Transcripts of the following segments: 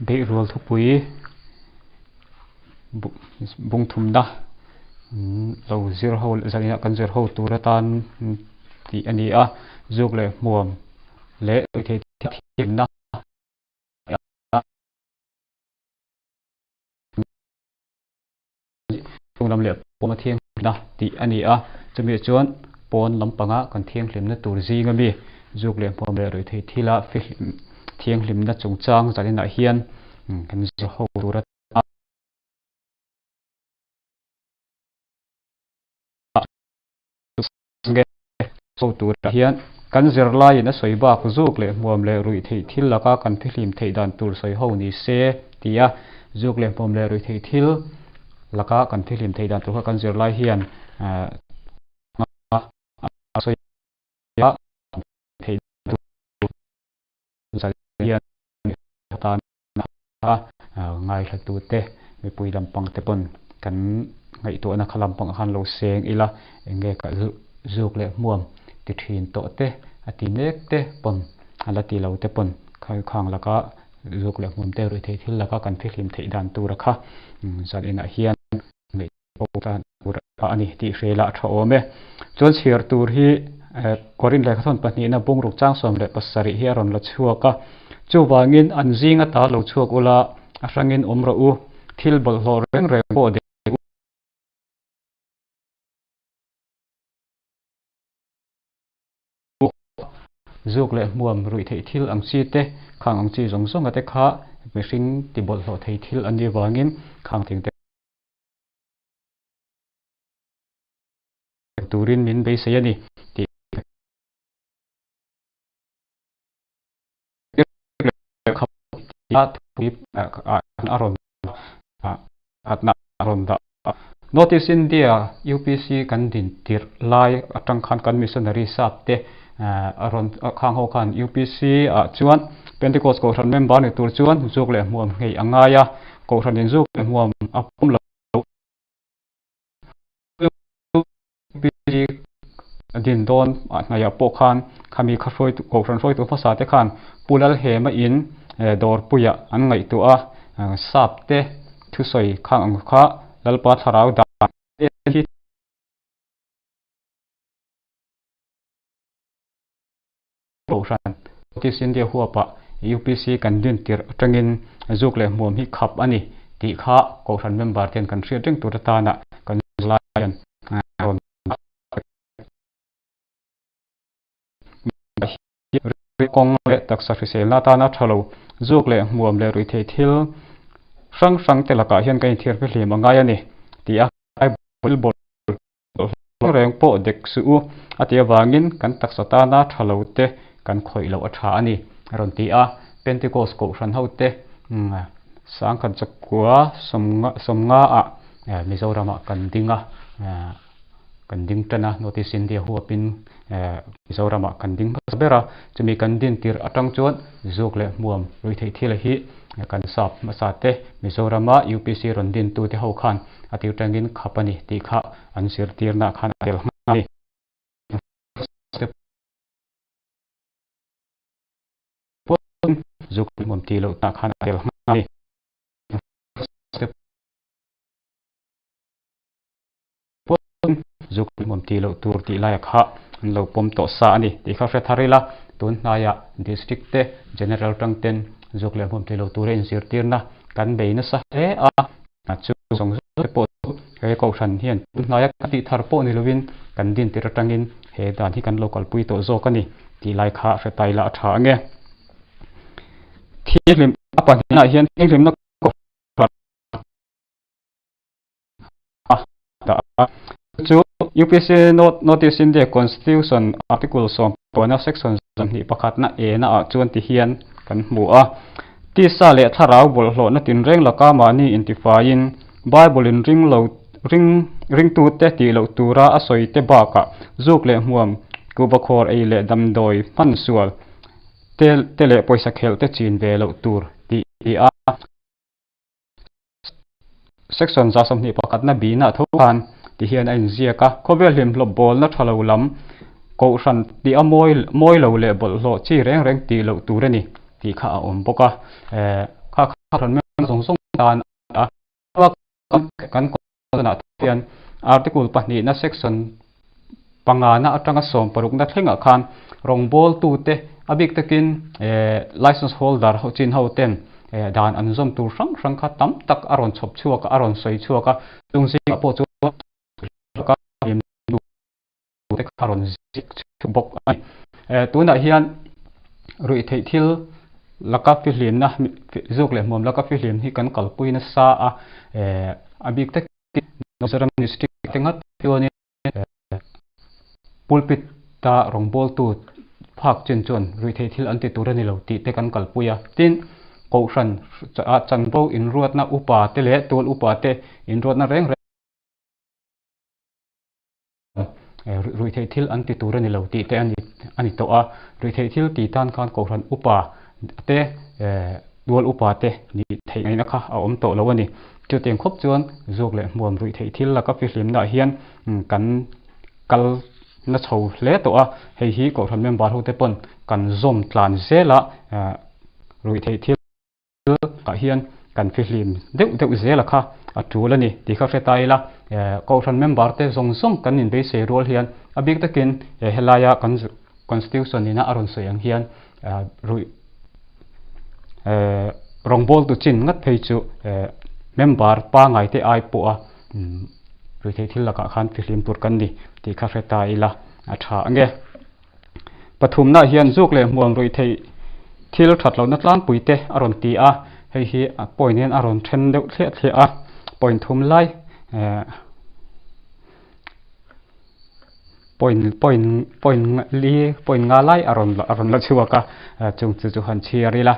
Beihrual thupui bung thumna lo zir ho leh zaninah kan zir ho tur atan tih a ni a, zuk leh hmuam leh ruihtheih thiamna chung lam leh pawna thianghlimna tih a ni a, chumi chuan pawn lampanga kan thianghlimna tur zinga mi zuk leh hmuam leh ruihtheih thila fihlim thianghlimna chungchang zaninah hian kan zir ho tur a ho turah hian kan zirlaiin a sawi bak zuk leh hmuam leh ruihtheih thil laka kan fihlim theih dan tur sawi ho ni se ti a, zuk leh hmuam leh ruihtheih thil laka kan fihlim theih dan tur kha kan zirlai hian a sawi a theih dan tur hian tan a ngaihlatute mipui lampang te pawn kan ngaihtuahna kha lampang ah khan lo seng ila eng nge ka zuk leh hmuam ti thin tawh te a ti mek te pawn a la ti lo te pawn khang laka zuk leh hmuam te ruihtheih thil laka kan fihlim theih dan tura kha zan inah hian ngaihtuah tur a ni tih hre ila a tha awm e. Chuan chhiar tur hi Korin lehkhathawn pahnihna bungruk chang 17 hi a rawn la chhuak a. Chuvangin an zing ata lo chhuak ula a hrangin awm rawh u, thil bawlhhlawh reng reng pawh deh u. Zuk leh hmuam ruih theih thil ang chi te, khang ang chi zawng zawnga te kha mihring ti bawlhhlawh thei thil an nih vangin khang thing te turin min beisei a ni tih a rawn atna a rawn dah a. North East India UPC kan din tirh lai atang khan kan missionary sap te a rawn khang ho khan UPC ah chuan Pentecost kohhran member ni tur chuan zuk leh hmuam ngei a ngai a, kohhran in zuk leh hmuam a pawm lo. UPC din dawn ah hnaiah pawh khan khami kha hruaitu kohhran hruaitu hmasa te khan Pu Lalhema in dawrpuiah an ngaihtuah a, sap te thusawi khang ang kha Lalpa thlarau dan hi Kohhran Notice India huapah UPC kan din tirh atangin zuk leh hmuam hi khap a ni tih kha Kohhran member ten kan hriat reng tur atana kan zirlai hian rawn kawng leh taksa hriselna atana tha lo zuk leh hmuam leh ruihtheih thil hrang hrang te lakah hian kan inthiar hmehlim a ngai a ni tih a Bible Bawlhhlawh reng pawh dek suh u, a tih avangin kan taksa tana tha lo te kan khawih loh a tha a ni, a rawn ti a. Pentecost kohhran hote sangkhat zakua sawmnga ah Mizoramah kan ding a, kan ding tan a, North East India huapin Mizoramah kan ding hmasa ber a, chumi kan din tirh atang chuan zuk leh hmuam ruihtheih thil hi kan sap hmasa te Mizorama UPC rawn dintute ho khan a tir tangin khap a ni tih kha an zirtirna khan a tel nghal a ni. Zuk hmuam tih loh tah khan a tel nghal a ni. Zuk hmuam tih loh tur tih laia kha an lo pawm tawh sa a ni tih kha hre thar ila, tun hnaiah District te General tang ten zuk leh hmuam tih loh tura inzirtirna kan bei nasa hle a. Chu zawng zawng te pawh chu he kohhran hian tun hnaia kan tih thar pawh ni lovin kan din tir atangin he dan hi kan lo kalpui tawh zawk a ni tih lai kha hre ta ila a tha ange. Thianghlim a pahnihnaah hian thianghlimna kohhran a dah a, chu chu UPC Notice India Constitution Article 10 Section 21 ena ah chuan ti hian kan hmu a. Tisa leh thlarau bawlhhlawhna tinreng laka mahni intifaiin Bible in ring lo ring ringtute tih loh tura a sawi te bakah zuk leh hmuam, kuhvakhawr ei leh damdawi hman sual te te leh pawisa khelh te chin ve loh tur tih a Section 21 na bihna tho khan ti hian a inziak a, khawvel hlimhlawp bawlna tha lo lam kohhran tih a mawi mawi lo leh bawlhhlawh chi reng reng tih loh tur a ni tih kha a awm bawk a. Kha kha ran member zawng zawng tan a kan ah hian article pahnihna section pangana atanga sawm parukna thlengah khan rawngbawltute a bik takin license holder ho chin ho ten dan an zawm tur hrang hrang kha tam tak a rawn chhawp chhuak a, a rawn sawi chhuak a, chung zingah pawh chuan te kha a rawn zik chhuak bawk a ni. Tunah hian ruihtheih thil laka fihlimna zuk leh hmuam laka fihlim hi kan kalpui nasa a, a bik takin Mizoram district te ngat chuanin pulpit a rawngbawltu phak chin chuan ruihtheih thil an ti tur a ni lo tih te kan kalpui a. Tin, Kohhran chanvo inruatna upa te leh tual upa te inruatna reng reng Ruihtheih thil an ti tur a ni lo tih te a ni tawh a, ruihtheih thil ti tan khan Kohhran upa te tual upa te nih theih ngaihna kha a awm tawh lo a ni. Chutiang khawp chuan zuk leh hmuam ruihtheih thil laka fihlimna ah hian kan kal na chho hle tawh a, hei hi Kohhran member ho te pawn kan zawm tlan zel a, ruihtheih thil ah hian kan fihlim deuh deuh zel a kha a tul a ni tih kha hre ta ila. Kohhran member te zawng zawng kan inbeisei rual hian a bik takin helaia kan constitution ina a rawn sawi ang hian ruih rawngbawltu chin ngat phei chu member pangai te ai pawha ruihtheih thil lakah khan fihlim tur kan ni tih kha hre ta ila a tha ange. Pathumna hian zuk leh hmuam ruih theih thil that lohna tlangpui te a rawn ti a, hei hi a point hian a rawn then deuh thliah thliah a, point thum lai point point point li point nga lai a rawn a rawn la chhuak a, chung chu chu han chhiar ila.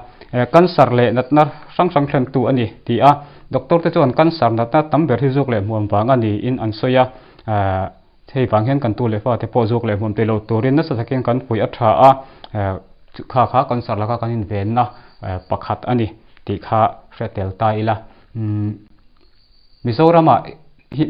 Cancer leh natna hrang hrang thlentu a ni ti a, doctor te chuan cancer natna tam ber hi zuk leh hmuam vang a niin an sawi a. Hei vang hian kan tu leh fate pawh zawk leh hmuam teh lo turin nasa takin kan fuih a tha a, kha kha cancer laka kan invenna pakhat a ni tih kha hre tel ta ila. Mizoramah hi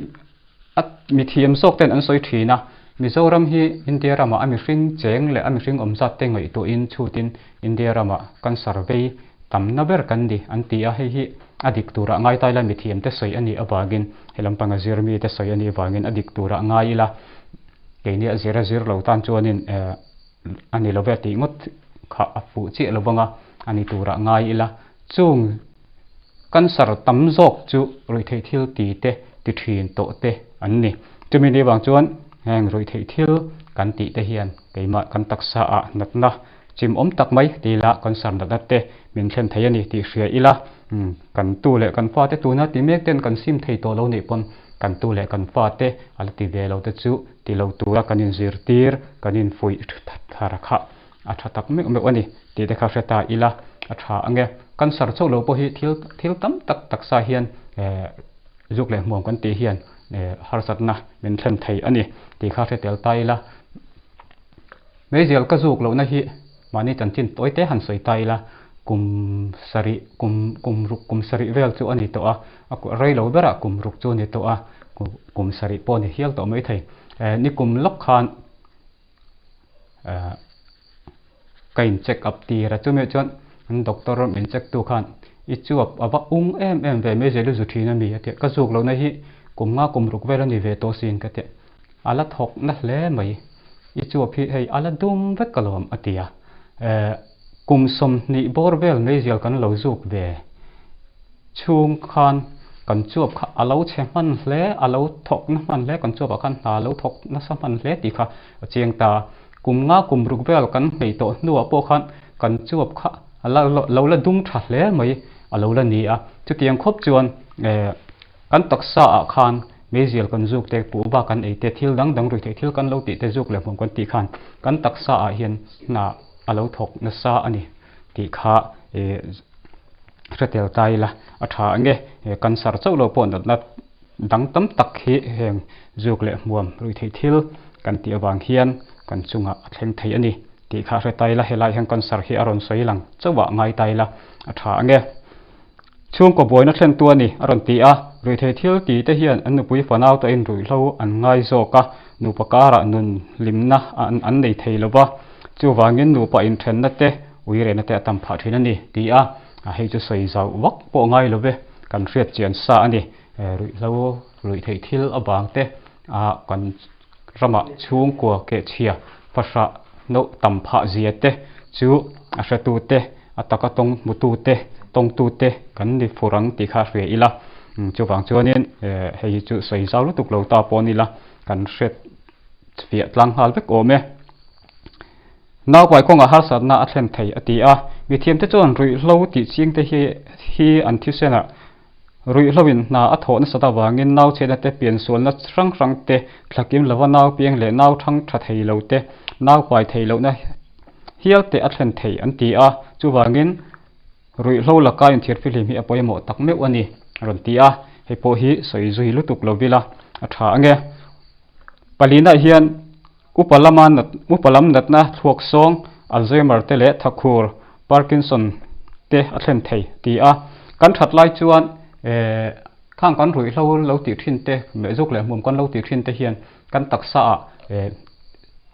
a mithiam zawk ten an sawi thin a, Mizoram hi India ramah a mihring cheng leh a mihring awm zat te ngaihtuahin chhutin India ramah cancer vei tamna ber kan ni an ti a, hei hi a dik turah ngai ta ila mithiam te sawi a nih avangin he lampang a zir mite sawi a nih avangin a dik turah ngai ila keini a zir a zir lo tan chuanin eh a ni lo ve tih ngawt kha a fuh chiah lo vang a, a ni turah ngai ila chung cancer tam zawk chu ruihtheih thil ti te ti thin tawh te an ni. Chumi ni avang chuan heng ruihtheih thil kan tih te hian keimah kan taksa ah natna Chim awm tak mai ti ila cancer natna te min thlen thei a ni tih hria ila, kan tu leh kan fate tuna ti mek ten kan sim thei tawh lo nih pawn kan tu leh kan fate a la ti ve lo te chu ti lo tura kan inzirtir, kan infuih thar kha a tha tak meuh meuh a ni tih te kha hre ta ila a tha ang e. Cancer chauh lo pawh hi thil thil tam tak taksa hian zuk leh hmuam kan tih hian harsatna min thlen thei a ni tih kha hre tel ta ila. Meizial ka zuk lohna hi mahni chanchin tawi te han sawi ta ila, kum sarih, kum kum ruk kum sarih vel chu a ni tawh a, a rei lo berah kum ruk chu a ni tawh a, kum sarih pawh a ni hial tawh maithei. Ni kum lawk khan ka in check up tir a, chumi chuan an doctor min check tu khan i chuap a va ung em em ve meizial i zu thin a mi a ti a, ka zuk lohna hi kum nga kum ruk vel a ni ve tawh sin ka ti a. A la thawk na hle mai. I chuap hi hei a la dum vek alawm a ti a. Eh, kum 20 bawr vel meizial kan lo zuk ve chhung khan kan chuap kha a lo chhe hman hle, a lo thawk na hman hle, kan chuapah khan hna a lo thawk nasa hman hle tih kha a chiang ta. Kum nga kum ruk vel kan hneih tawh hnuah pawh khan kan chuap kha a la lo la dum tha hle mai a lo la ni a. Chutiang khawp chuan eh, Kan taksa ah khan meizial kan zuk te, kuhva kan ei te, thil dang dang ruihtheih thil kan lo tih te zuk leh hmuam kan tih khan kan taksa ah hian hna a lo thawk nasa a ni tih kha hre tel ta ila a tha ang e. Cancer chauh lo pawh natna dang tam tak hi heng zuk leh hmuam ruihtheih thil kan tih avang hian kan chungah a thleng thei a ni tih kha hre ta ila helai hian cancer hi a rawn sawi lang chauh ah ngai ta ila a tha ang e. Chhungkaw buaina thlentu a ni, a rawn ti a. Ruihthei thil ti te hian an nupui fanau tawhin ruihhlo an ngai zawk a, nupa karah nun hlimna an nei thei lo va, chuvangin nupa inthenna te, uirehna te a tam phah thin a ni, ti a. Hei chu sawi zauh vak pawh ngai lo ve, kan hriat chian sa a ni. Ruihhlo, ruihtheih thil avang te kan ramah chhungkua kehchhia fahrah noh tam phah zia te chu a hretu te, a taka tawng hmutu te, tawngtu te kan ni fur ang tih kha hria ila. Chuvang chuanin hei hi chu sawi zau lutuk lo ta pawh ni la, kan hriat fiah tlang nghal vek awm e. Naupai kawngah harsatna a thlen thei a ti a, mithiamte chuan ruihhlo tih chingte hi hi an thisenah ruihhloin hna a thawh nasat avangin nau chhiatna te, piansualna hrang hrang te, thlakim lova nau piang leh nau thang tha thei lo te, naupai thei lohna hial te a thlen thei an ti a, chuvangin ruihhlo laka inthiarfihlim hi a pawimawh tak meuh a ni a rawn ti a, hei pawh hi sawi zui lutuk lo vila a tha ange. Palinah hian Upa lama nat, upa lam natna thluak sawng, Alzheimer te leh thakhur, Parkinson, te a thlen thei, ti a. Kan that lai chuan eh khang kan ruihhlo lo tih thin te, mehzuk leh hmuam kan lo tih thin te hian kan taksa ah eh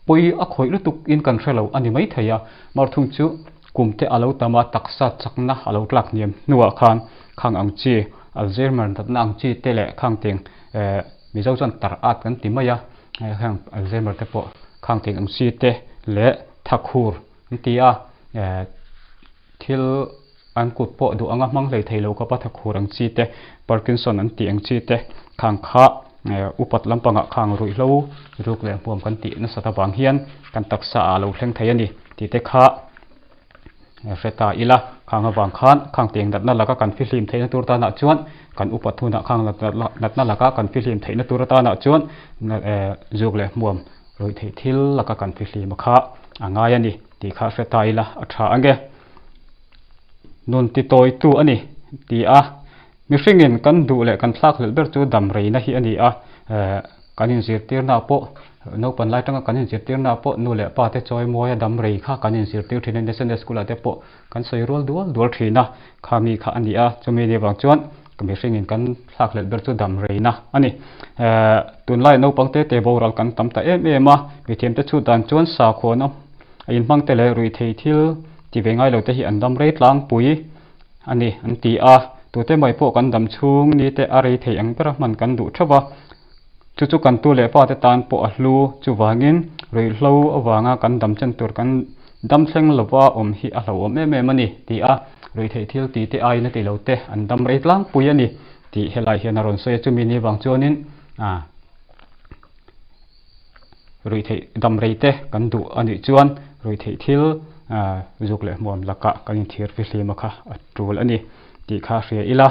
pawi a khawih lutuk in kan hre lo a ni mai thei a. Marthung chu kum te a lo tam a, taksa chakna a lo tlak hniam hnuah khan khang ang chi, Alzheimer natna ang chi te leh khang ting eh Mizo chuan tar at kan ti mai a. Heng Alzheimer te pawh khang thing ang chi te leh thakhur an ti a, thil an kut pawh duh anga hmang hlei thei lo khawpa thakhur ang chi te, Parkinson an tih ang chi te khang kha upat lampangah khang ruihhlo ruk leh hmuam kan tih nasat avang hian kan taksa ah a lo thleng thei a ni tih te kha Hre ta ila, khang avang khan khang tiang natna laka kan fihlim theihna tur tanah chuan kan upat hunah khang natna laka kan fihlim theihna tur atanah chuan zuk leh hmuam ruih theih thil laka kan fihlim a kha a ngai a ni tih kha hre ta ila a tha ange. Nun ti tawitu a ni ti a, mihringin kan duh leh kan thlakhlelh ber chu dam reina hi a ni a, Kan inzirtirnaah pawh, naupan lai atanga kan inzirtirnaah pawh nu leh pa te chawi mawia dam rei kha kan inzirtir thin a ni. Sunday school ah te pawh kan sawi rual dual dual thin a, kha mi kha a ni a, chumi ni avang chuan ka mihringin kan thlakhlelh ber chu dam reina a ni. Tunlai naupang te te boral kan tam ta em em a, mithiamte chhut dan chuan sakhuana a inhmang te leh ruihthei thil ti ve ngai lo te hi an dam rei tlangpui a ni an ti a, tute mai pawh kan dam chhung ni te a rei thei ang bera hman kan duh theuh a. Chu chu kan tu leh fate tan pawh a hlu, chuvangin ruihhlo avanga kan dam chen tur kan dam thleng lova awm hi a hlauhawm em em a ni, ti a ruihtheih thil ti te aiin a ti lo te an dam rei tlangpui a ni tih helai hian a rawn sawi a, chumi ni vang chuanin ruihtheih dam rei te kan duh a nih chuan ruihtheih thil zuk leh hmuam lakah kan inthir fihlim a kha a tul a ni tih kha hria ila,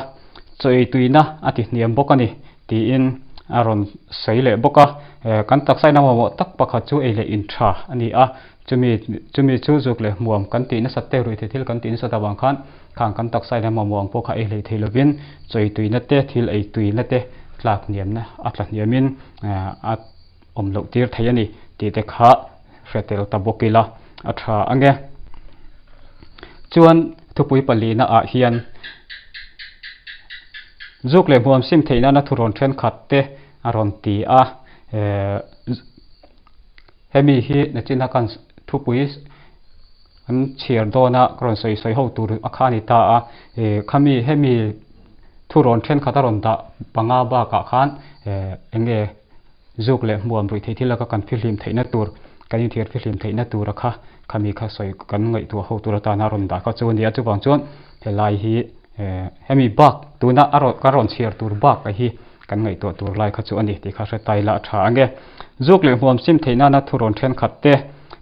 chaw ei tuina a ti hniam bawk a ni tiin a rawn sawi leh bawk a, kan taksa in a mamawh tak pakhat chu ei leh in tha a ni a, chumi chumi chu zuk leh hmuam kan tih nasat te ruihtheih thil kan tih nasat avang khan khang kan taksa in a mamawh ang pawh kha ei hlei thei lovin chaw ei tuina te thil ei tuina te tlak hniamna a tla hniamin a awm loh tir thei a ni tih te kha hre tel ta bawk ila a tha ange. Chuan thupui palina ah hian zuk leh hmuam sim theih nana thurawn thenkhat te a rawn ti a, hemi hi nachina kan thupui an chhiar dawna ka rawn sawi sawi ho tur a kha a ni ta a, khami hemi thurawn thenkhat a rawn dah panga bakah khan eng nge Zuk leh hmuam ruih theih thil laka kan fihlim theihna tur, kan inthiar fihlim theihna tura kha khami kha sawi kan ngaihtuah ho tur atana rawn dah kha chu a ni a. Chuvang chuan helai hi hemi bak tuna a rawn kan rawn chhiar tur bak a hi kan ngaihtuah tur lai kha chu a ni tih kha hre tai la a tha ang e. Zuk leh hmuam sim theih nana thu rawn thenkhat te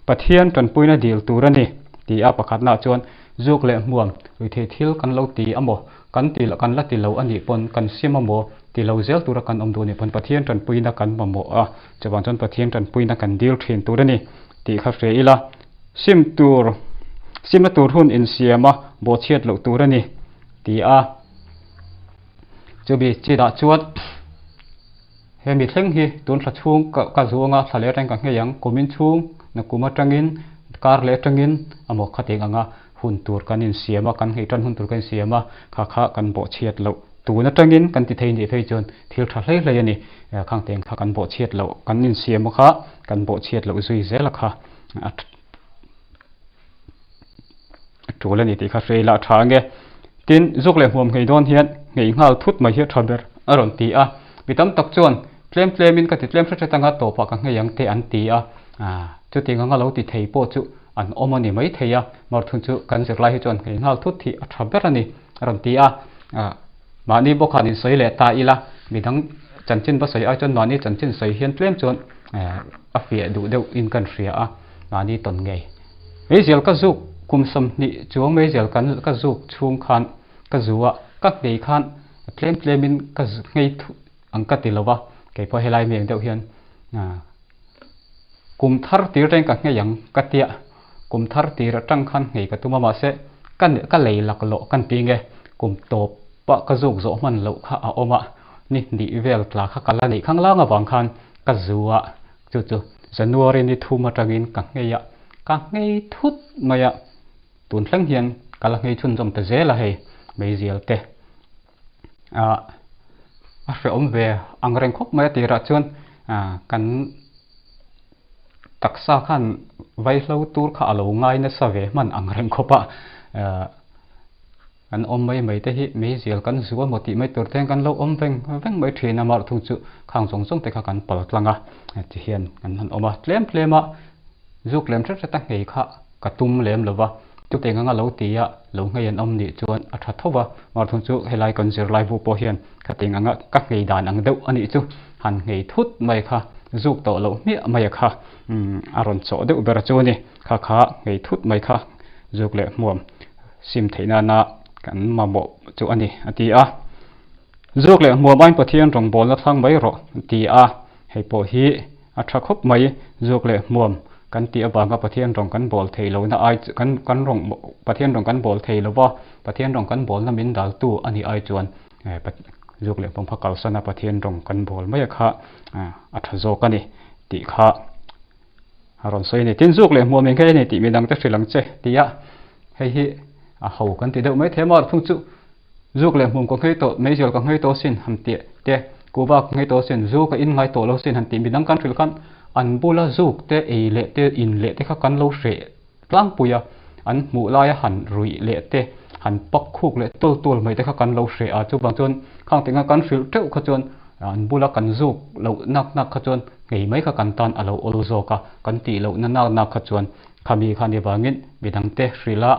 Pathian tanpuina dil tur a ni ti a pakhatnaah chuan zuk leh hmuam ruih theih thil kan lo ti a maw? Kan ti kan la ti lo a nih pawn kan sim a maw? Ti lo zel tura kan awm duh nih pawn Pathian tanpuina kan mamawh a, chuvang chuan Pathian tanpuina kan dil thin tur a ni tih kha hria ila, sim tur, simna tur hun insiam a bawhchhiat loh tur a ni ti a, chumi chinah chuan hemi thleng hi tun thla chhung ka ka zuang a, thla leh atangin ka nghei ang, kumin chhung na kum atangin kar leh atangin amaw khating anga hun tur kan insiam a, kan nghei tan hun tur kan insiam a, kha kha kan bawhchhiat loh tun atangin kan ti thei nih phei chuan thil tha hlei hlei a ni. Khang teng kha kan bawhchhiat loh, kan insiam a kha kan bawhchhiat loh zui zel a kha a tul a ni tih kha hre ila a tha ange. Tin, zuk leh hmuam nghei dawn hian nghei nghal thut mai hi a tha ber a rawn ti a. Mi tam tak chuan tlem tlemin ka ti tlem hret hret anga tawpah ka nghei ang te an ti a. Chutiang anga lo ti thei pawh chu an awm a ni mai thei a, Marthun chu kan zirlai hi chuan nghei nghal thut hi a tha ber a ni a rawn ti a. Mahni bawk han insawi leh ta ila, midang chanchin va sawi ai chuan mahni chanchin sawi hian tlem chuan a fiah duh deuh in kan hria a, mahni tawn ngei. Meizial ka zuk kum 20 chuang meizial kan ka zuk chhung khan ka zu a, ka nghei khan tlem tlemin ka nghei ang ka ti lo va, kei pawh helai mi ang deuh hian kum thar tir reng ka nghei ang ka tia, kum thar tir atang khan nghei ka tum a mahse ka ka lei laklawh kan ti nge kum tawp ah ka zuk zawh hman loh kha a awm a, ni hnih vel tla kha ka la neih khang lang avang khan ka zu a. Chu chu January ni thum atangin ka nghei a, ka nghei thut mai a, tun thleng hian ka la nghei chhunzawm ta zel a hei meizial te ah a hrehawm ve ang reng khawp mai a tirah chuan ah kan taksa khan vaihlo tur kha a lo ngai nasa ve hman ang reng khawp a ah. Kan awm mai mai te hi meizial kan zu emaw tih mai tur te hian kan lo awm veng veng mai thin a, mar thung chu khang zawng zawng te kha kan pal tlang a, ti hian kan han awm a, tlem tlem a zuk lem hret hret a nghei kha ka tum lem lo va, chutiang anga lo ti a lo nghei an awm nih chuan a tha tho va, mar thung chu helai kan zirlai bu pawh hian khatiang anga ka nghei dan ang deuh a nih chu han nghei thut mai kha zuk tawh loh hmiah mai a kha a rawn chawh deuh ber chu a ni, kha kha nghei thut mai kha zuk leh hmuam. Sim theih nana kan mamawh chu a ni, a ti a. Zuk leh hmuam aiin Pathian rawngbawlna thlang mai rawh, a ti a. Hei pawh hi a tha khawp mai, zuk leh hmuam kan tih avanga Pathian rawng kan bawl thei lohna ai kan kan rawng Pathian rawng kan bawl thei lova, Pathian rawng kan bawlna min daltu a nih ai chuan zuk leh hmuam kha kalsana Pathian rawng kan bawl mai a kha a tha zawk a ni tih kha A rawn sawi a ni. Tin, zuk leh hmuam eng nge a ni tih midang te hrilh ang che ti a, hei hi a ho kan ti deuh mai thei a, amaherawhchu thung chu zuk leh hmuam ka nghei tawh, meizial ka nghei tawh sin han tih te, kuhva ka nghei tawh sin, zu ka in ngai tawh lo sin han tih midang kan hrilh khan an bula zuk te, ei leh te, in leh te kha kan lo hreh tlangpui a, an hmuh laia han ruih leh te, han pak khuk leh tual tual mai te kha kan lo hreh a, chuvang chuan khang tinga kan hrilh teuh kha chuan an bula kan zuk loh nak nak kha chuan ngei mai kha kan tan a lo awl zawk a, kan tih lohna nak nak kha chuan khami kha ni vangin midangte hrilha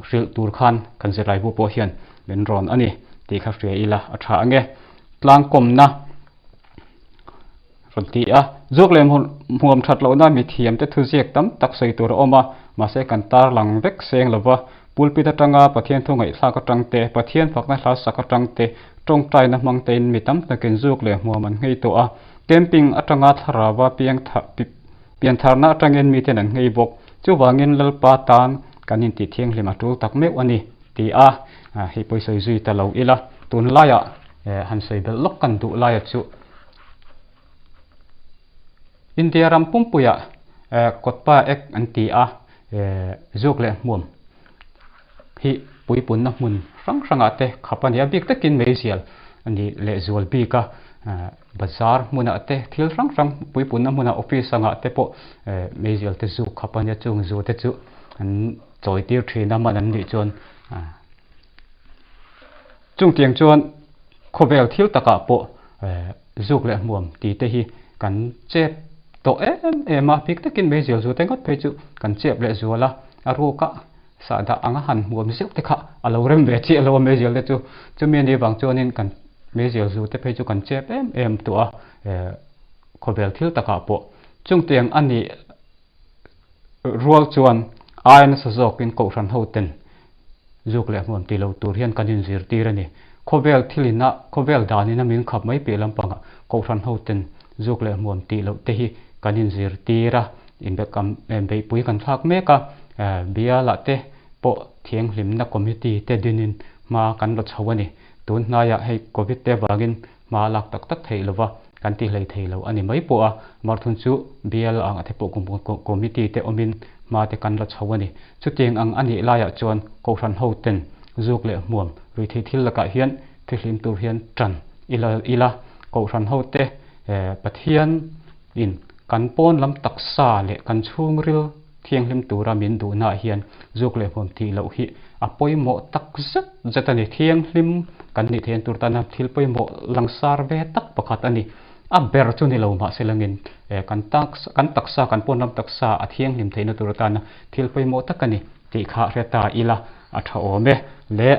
hrilh tur khan kan zirlaibu pawh hian min rawn a ni tih kha hria ila a tha ange. Tlangkawmna rawn ti a, zuk leh hmuam that lohna mithiamte thuziak tam tak sawi tur a awm a, mahse kan tarlang vek seng lova, pulpit atanga Pathian thu ngaihthlak atang te, Pathian fakna hla sak atang te, tawngtaina hmang tein mi tam takin zuk leh hmuam an nghei tawh a, camping atanga thlarauva piantharna atangin miten an nghei bawk. Chuvangin Lalpa tan kan intih thianghlim a tul tak meuh a ni, ti a, hei pawh i sawi zui ta lo ila, tunlaiah han sawi belh lawk kan duh laia chu India ram pumpuiah kawtpa ek an ti a, zuk leh hmuam hi puipunna hmun hrang hrangah te khap a ni a, bik takin meizial a ni lehzual bik a, bazar hmunah te thil hrang hrang puipunna hmunah office angah te pawh meizial te zuk khap a nia, chung zu te chu an chawi tir thin a, man an nih chuan. Chungtiang chuan khawvel thil takah pawh zuk leh hmuam tih te hi kan chep tawh em em a, bik takin meizial zu te ngawt phei chu kan chep leh zual a, a ruka sahdah anga han hmuam zeuh te kha a lo rem ve chiah lo a meizial te chu, chumi anih vang chuanin kan meizial zu te phei chu kan chep em em tawh a khawvel thil takah pawh. Chungtiang a nih Rual chuan aia nasa zawkin Kohhran hoten zuk leh hmuam ti lo tur hian kan inzirtir a ni. Khawvel thilina, khawvel danina min khap mai piah lampangah Kohhran hoten zuk leh hmuam tih loh te hi kan inzirtir a, inbeihpui kan thlak mek a, bialah te pawh thianghlimna committee te dinin hma kan la chho a ni. Tun hnaiah hei Covid te avangin Hma lak tak tak theih lova kan ti hlei thei lo a ni mai pawh a, Marthun chu bial ang a te pawh committee te awmin hma te kan la chho a ni. Chutiang ang a nih laiah chuan Kohhran ho ten zuk leh hmuam ruithei thil lakah hian thihlim tur hian tan ila ila Kohhran ho te Pathian in kan pawn lam taksa leh kan chhungril. thianghlim tura min duhnaah hian zuk leh hmuam tih loh hi a pawimawh tak zet zet a ni. Thianghlim kan nih theihna tur tana thil pawimawh langsar ve tak pakhat a ni. A ber chu ni lo mahse langin kan kan taksa kan pawn lam taksa a thianghlim theihna tur atana thil pawimawh tak a ni tih kha hre ta ila a tha awm e. Le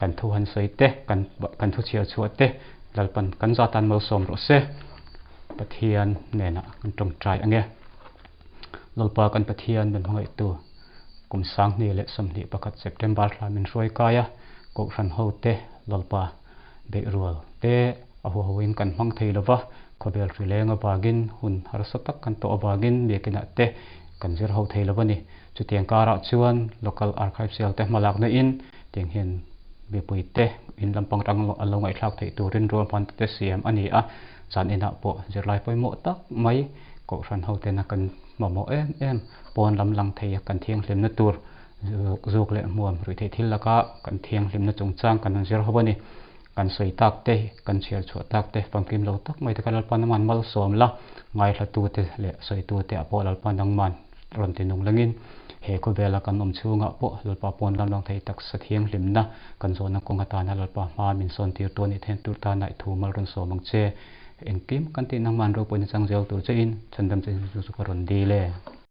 kan thu han sawi te kan kan thu chhiar chhuah te Lalpan kan zatan malsawm rawh se. Pathian hnenah kan tawngtai ang e. Lalpa kan Pathian min hmangaihtu kum 2021 September thla min hruai kai a, Kohhran hote Lalpa beihrual te a huahoin kan hmang thei lova, khawvel hri leng avangin hun harsa tak kan tawh avangin biakinah te kan zir ho thei lo a ni. Chutiang karah chuan Local Archive Cell te hmalakna in tiang hian mipui te in lampang rang an lo ngaihthlak theih turin ruahman te siam a ni a, zan inah pawh zirlai pawimawh tak mai Kohhran hotena kan mamawh em em pawn lam lang thei a kan thianghlimna tur zuk leh hmuam ruihtheih thil laka kan thianghlimna chungchang kan han zir ho a ni. Kan sawi tak te, kan chhiar chhuah tak te famkim lo tak mai te kha Lalpa nangman malsawm la, ngaihlatute leh sawitute ah pawh Lalpa nangman rawn ti nung lengin he khawvela kan awm chhungah pawh Lalpa pawn lam lang thei taksa thianghlimna kan zawhna kawng atana Lalpa hma min sawn tir tu a nih theihna tur tana i thu mal rawn sawm ang che. Engkim kan tih nangman ropui nachang zel tur che in chhandam che chu ka rawn dil e.